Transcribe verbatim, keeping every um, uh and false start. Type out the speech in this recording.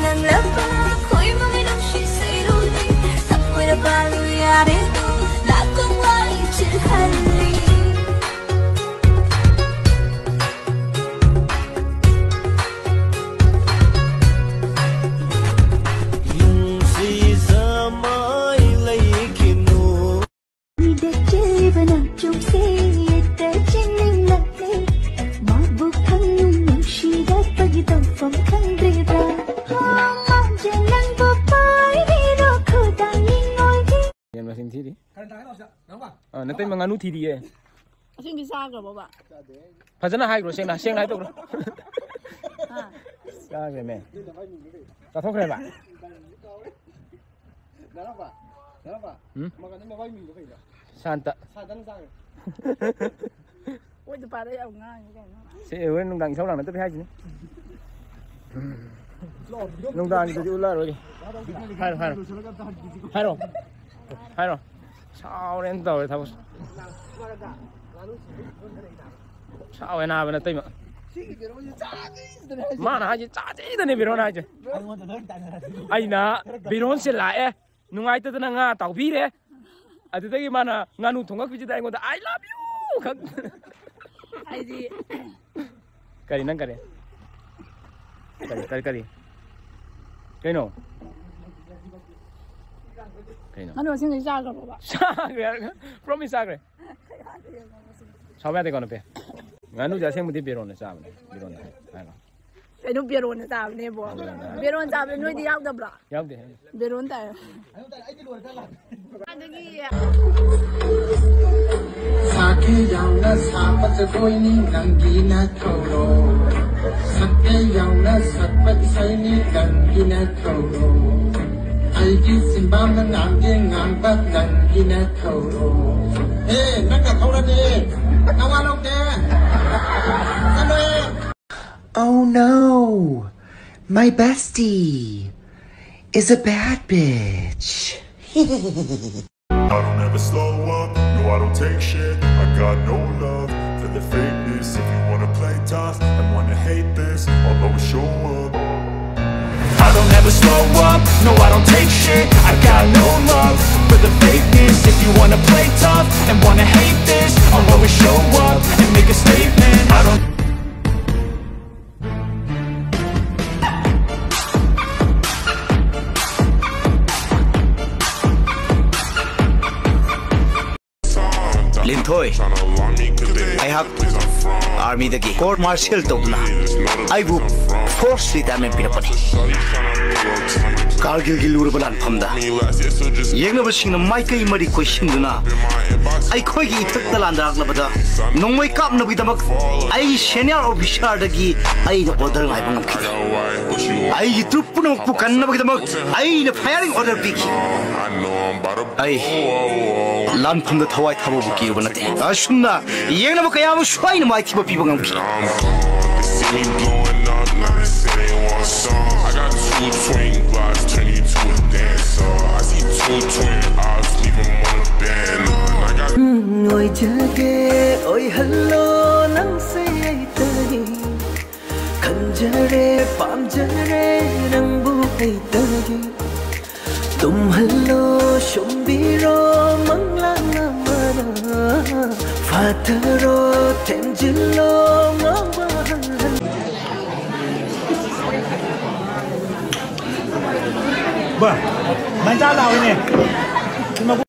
ꯅꯪ ꯂꯝꯕ ꯈꯣꯏꯃꯩ ꯅꯨꯡꯁꯤ ꯁꯩꯔꯨꯅꯤ ꯊꯃꯣꯏꯅ ꯄꯥꯜꯂꯨ ꯌꯥꯔꯦꯗꯣ ꯂꯥꯛꯇꯣꯡ ꯋꯥꯏ ꯆꯤꯜꯍꯜꯂꯤ ꯅꯨꯡꯁꯤꯖꯃꯥꯏ ꯂꯩꯈꯤꯅꯨ ꯃꯤꯗ ꯆꯦꯜꯂꯤꯕ ꯅꯪ ꯆꯨꯝꯁꯦ ꯍꯦꯛꯇ ꯆꯦꯟꯅꯤꯡꯂꯛꯂꯦ ꯃꯥꯕꯨ ꯈꯪꯅꯨꯡ ꯅꯨꯡꯁꯤꯔꯛꯄꯒꯤ ꯇꯧꯐꯝ ꯈꯪꯗ꯭ꯔꯤꯕ꯭ꯔꯥ ꯍꯣ ꯃꯥꯁꯦ ꯅꯪꯕꯨ ꯄꯥꯏꯔꯤꯔꯣ ꯈꯨꯗꯥꯡ ꯅꯤꯡꯉꯣꯜꯒꯤ ꯌꯦꯟ ꯃꯁꯤꯡ ꯊꯤꯔꯤ꯫ ꯑ, ꯅꯇꯩꯃ ꯉꯥꯅꯨ ꯊꯤꯔꯤꯌꯦ꯫ ꯑꯁꯦꯡꯗꯤ ꯆꯥꯈ꯭ꯔꯕꯣꯕ? ꯐꯖꯅ ꯍꯥꯏꯈ꯭ꯔꯣ, ꯁꯦꯡꯅ, ꯁꯦꯡꯅ ꯍꯥꯏꯗꯣꯛꯈ꯭ꯔꯣ꯫ ꯍꯥ? ꯆꯥꯈ꯭ꯔꯦꯃꯦ꯫ ꯆꯥꯊꯣꯛꯈ꯭ꯔꯦꯕ? ꯅꯅꯥꯎꯄꯥ, ꯅꯅꯥꯎꯄꯥ, ꯎꯝ? ꯃꯃꯥꯟꯅꯕ ꯃꯕꯥꯏ ꯃꯤꯡꯗꯣ ꯀꯩꯅꯣ? ꯁꯥꯟꯇ꯫ ꯁꯥꯟꯇꯅ ꯆꯥꯈ꯭ꯔꯦ꯫ ꯑꯣꯏꯗ ꯄꯥꯗ ꯌꯥꯝ ꯉꯥꯡꯉꯤ ꯀꯩꯅꯣ꯫ ꯁꯤ ꯍꯣꯔꯦꯟ ꯅꯨꯡꯗꯥꯡ ꯏꯁꯧ ꯂꯥꯡꯅꯗꯕꯤ ꯍꯥꯏꯁꯤꯅꯤ꯫ ꯅꯨꯡꯗꯥꯡꯒꯤꯗꯨꯗꯤ ꯎꯠꯂꯛꯑꯔꯣꯏꯒꯦ꯫ ꯍꯥꯏꯔꯣ, ꯍꯥꯏꯔꯣ꯫ ꯍꯥꯏꯔꯣ꯫ ꯍꯥꯏꯔꯣ꯫ ꯁꯥꯎꯔꯦꯅ ꯇꯧꯔꯦ ꯊꯕꯛꯁꯦ꯫ ꯁꯥꯎꯋꯦ ꯅꯥꯕ ꯅꯇꯩꯃ꯫ ꯃꯥꯅ ꯍꯥꯏꯁꯦ ꯆꯥꯗꯦꯗꯅꯦ ꯕꯤꯔꯣꯟ ꯍꯥꯏꯁꯦ꯫ ꯑꯩꯅ ꯕꯤꯔꯣꯟꯁꯦ ꯂꯥꯛꯑꯦ꯫ ꯅꯨꯡꯉꯥꯏꯇꯗꯅ ꯉꯥ ꯇꯥꯎꯕꯤꯔꯦ꯫ ꯑꯗꯨꯗꯒꯤ ꯃꯥꯅ ꯉꯥꯅꯨ ꯊꯣꯡꯉꯛꯄꯁꯤꯗ ꯑꯩꯉꯣꯟꯗ "I love you" ꯈꯛ꯫ ꯑꯩꯗꯤ ꯀꯔꯤ ꯅꯪ ꯀꯔꯤ? ꯀꯔꯤ, ꯀꯔꯤ, ꯀꯔꯤ? ꯀꯩꯅꯣ? ꯀꯩꯅꯣ? ꯉꯥꯅꯨ ꯑꯁꯦꯡꯕꯩ ꯆꯥꯈ꯭ꯔꯕꯣꯕ? ꯆꯥꯈ꯭ꯔꯦ ꯍꯥꯏꯔꯒ, promise ꯆꯥꯈ꯭ꯔꯦ꯫ ꯁꯥꯎꯕ ꯌꯥꯗꯦꯀꯣ ꯅꯨꯄꯤ꯫ ꯉꯥꯅꯨꯁꯦ ꯑꯁꯦꯡꯕꯗꯤ ꯕꯦꯔꯣꯟꯅ ꯆꯥꯕꯅꯦ꯫ ꯕꯦꯔꯣꯟꯅ ꯍꯥꯏ-, ꯍꯥꯏꯔꯣ꯫ ꯀꯩꯅꯣ ꯕꯦꯔꯣꯟꯅ ꯆꯥꯕꯅꯦꯕꯣ? ꯕꯦꯔꯣꯟꯅ ꯍꯥꯏ-, ꯕꯦꯔꯣꯟ ꯆꯥꯕꯗ ꯅꯣꯏꯗꯤ ꯌꯥꯎꯗꯕ꯭ꯔꯣ? ꯌꯥꯎꯗꯦ꯫ ꯕꯦꯔꯣꯟ ꯇꯥꯏ꯫ ꯑꯗꯒꯤ ꯁꯥꯀꯦ ꯌꯥꯎꯅ ꯁꯥꯕ ꯖꯒꯣꯏꯅꯤ ꯅꯪꯒꯤ ꯅꯊꯧꯔꯣ꯫ ꯁꯛꯀꯦ ꯌꯥꯎꯅ ꯁꯛꯄ ꯏꯁꯩꯅꯤ ꯅꯪꯒꯤ ꯅꯊꯧꯔꯣ꯫ ꯑꯩꯒꯤ ꯆꯤꯟꯕꯥꯡꯅ ꯉꯥꯡꯒꯦ ꯉꯥꯡꯕ ꯅꯪꯒꯤ ꯅꯊꯧꯔꯣ꯫ ꯑꯦ, ꯅꯪ ꯅꯊꯧꯔꯅꯦ꯫ ꯅꯋꯥ ꯂꯧꯗꯦ꯫ ꯆꯠꯂꯣꯍꯦ꯫ Oh no! My bestie is a bad bitch. I don't ever slow up, no, I don't take shit. I got no love for the fakeness. If you wanna play tough and wanna hate this, I'll always show up. I Grow up, no, I don't take shit. I got no love for the fakeness. If you wanna play tough and wanna hate this, I'll always show up and make a statement. I don't ꯂꯤꯟꯊꯣꯏ, ꯑꯩꯍꯥꯛ ꯑꯥꯔꯃꯤꯗꯒꯤ court martial ꯇꯧꯗꯨꯅ ꯑꯩꯕꯨ force retirement ꯄꯤꯔꯛꯄꯅꯤ꯫ ꯀꯥꯔꯒꯤꯜꯒꯤ ꯂꯨꯔꯕ ꯂꯥꯟꯐꯝꯗ ꯌꯦꯛꯅꯕꯁꯤꯡꯅ ꯃꯥꯏꯀꯩ ꯃꯔꯤ ꯀꯣꯏꯁꯤꯟꯗꯨꯅ ꯑꯩꯈꯣꯏꯒꯤ ꯏꯊꯛꯇ ꯂꯥꯟꯗꯥꯔꯛꯂꯕꯗ ꯅꯣꯡꯃꯩ ꯀꯥꯞꯅꯕꯒꯤꯗꯃꯛ ꯑꯩꯒꯤ senior ꯑꯣꯐꯤꯁꯥꯔꯗꯒꯤ ꯑꯩꯅ order ꯉꯥꯏꯕ ꯉꯝꯈꯤꯗꯦ꯫ ꯑꯩꯒꯤ ꯇ꯭ꯔꯨꯞ ꯄꯨꯝꯅꯃꯛꯄꯨ ꯀꯟꯅꯕꯒꯤꯗꯃꯛ ꯑꯩꯅ ꯐꯥꯌꯔꯤꯡ ꯑꯣꯔꯗꯔ ꯄꯤꯈꯤ꯫ ꯑꯩ ꯂꯥꯟꯐꯝꯗ ꯊꯋꯥꯏ ꯊꯥꯕꯕꯨ ꯀꯤꯔꯨꯕ ꯅꯠꯇꯦ꯫ ꯑꯁꯨꯝꯅ ꯌꯦꯡꯅꯕ ꯀꯌꯥ ꯑꯃꯁꯨ ꯑꯩꯅ ꯃꯥꯏꯊꯤꯕ ꯄꯤꯕ ꯉꯝꯈꯤ꯫ They see me blowing up, now they say they want some. I got two twin Glocks, turn you to a dancer. I see two twin eyes, leave 'em on a band. I got ꯑꯣꯏꯖꯒꯦ, ꯑꯣꯏꯍꯜꯂꯣ ꯅꯪꯁꯦ ꯑꯩꯇꯒꯤ꯫ ꯈꯟꯖꯔꯦ, ꯄꯥꯝꯖꯔꯦ ꯅꯪꯕꯨ ꯑꯩꯇꯒꯤ꯫ ꯇꯨꯝꯍꯜꯂꯣ, ꯁꯨꯝꯕꯤꯔꯣ ꯃꯪꯂꯥꯟ ꯑꯃꯅ꯫ ꯐꯥꯊꯔꯣ, ꯊꯦꯝꯖꯤꯜꯂꯣ, ꯉꯥꯎꯕ ꯍꯜꯍꯜꯂꯣ꯫ ꯕꯥ, ꯃꯩ ꯆꯥ ꯂꯥꯎꯏꯅꯦ꯫